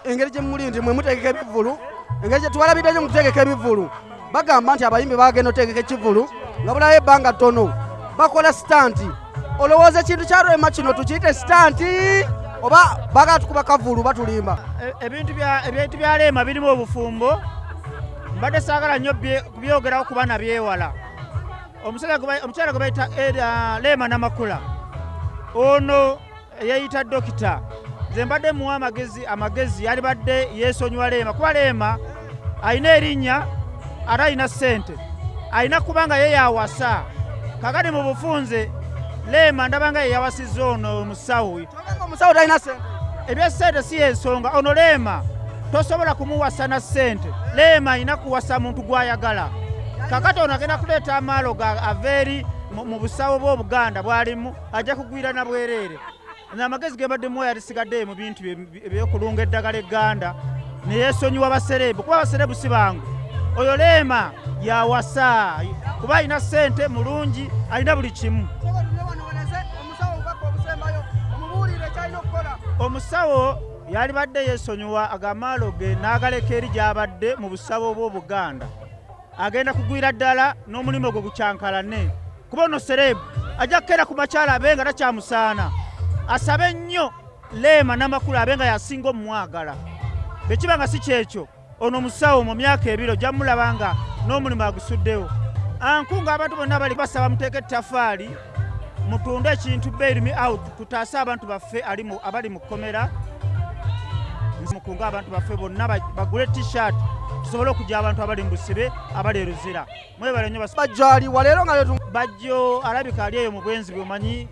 Engeri gye muli nti mwe mutegeka ebivvulu, engeri gye tubalabidde nyo mukutegeka ebivvulu, bagamba nti abayimbi bagenda otegeka ekivvulu nga bulayo ebbanga ttono bakola stunt. Olowooza ekintu kya Rema kino tukiyite stunt oba bagala tukuba kavulu batulimba? Ebintu bya Rema birimu obufumbo, mbadde saagala nnyo kubyogerawo kuba nabyewala. Omukyala gwe bayita Rema Namakula ono yeeyita dokita, nze mbadde muwa amagezi yalibadde yeesonyiwa Rema, kuba Rema alina erinnya ate alina ssente, alina kubanga ye yawasa. Kakati mu bufunze Rema ndaba nga ye yawasizza ono omusawo. Omusawo talina ssente. Ebya ssente si y'ensonga. Ono Rema tosobola kumuwasa na ssente. Rema alina kuwasa muntu gw'ayagala. Kakati ono agenda kuleeta amaalo ga ava eri mu busawo bw'Obuganda bw'alimu, ajja kugwira na bwereere. Nze amagezi ge mbadde muwa yalisigadde mu bintu ebyokulunga eddagala egganda, ne yeesonyiwa basereebu, kuba basereebu si bangu. Oyo Rema yawasa kuba alina ssente, mulungi, alina buli kimu. Omusawo yalibadde yeesonyiwa agamaalo ge n'agaleka eri gy'abadde mu busawo bw'Obuganda, agenda kugwira ddala n'omulimu gwe gukyankalane, kuba ono sereebu ajja kukeera ku makyala abe nga takyamusaana. Asabe nnyo Rema Namakula abe nga yasinga omumwagala. Bwe kiba nga si kyekyo, ono musawo mu myaka ebiri ojja mulaba nga n'omulimu agusuddewo. Ankunga abantu bonna bali basaba muteeke ettaffaali, mutunde ekintu bail me out, tutaase abantu baffe abali mu kkomera. Mukunga abantu baffe bonna bagule t-shirt tusobole okujja abantu abali mu busibe abali e Luzira. Mwebale nnyo. Bajjo aliwa leero nga letu? Bajjo alabika ali eyo mu bwenzi, bw'omanyi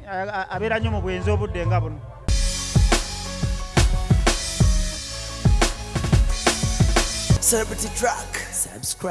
abeera nnyo mu bwenzi obudde nga buno. Celebrity Track. Subscribe.